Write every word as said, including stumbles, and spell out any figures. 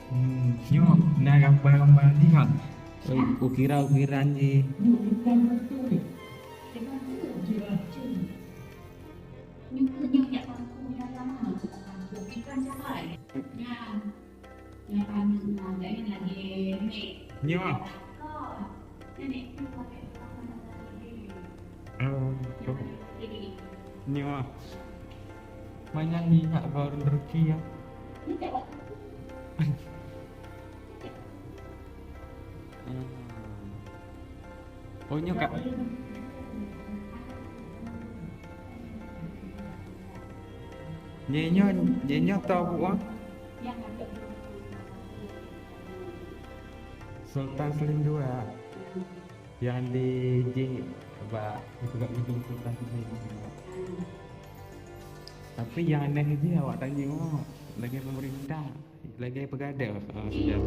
Hmm, nyoe na gambar-gambar jih kan? Ukiran-ukiran jih. Nyoe. Oh, nyoe. Banyak ni hak baru rezeki ya. Hmm. Oh, nyoe, Kak. Nyoe, nyoe, nyoe, nyoe tau buah. Sultan Selim dua. Yang di, di, bak, di Gunung Sultan Selim. Tapi yang aneh je awak tanya, lagi pemerintah. Lagèe peugadôh, ah, siap.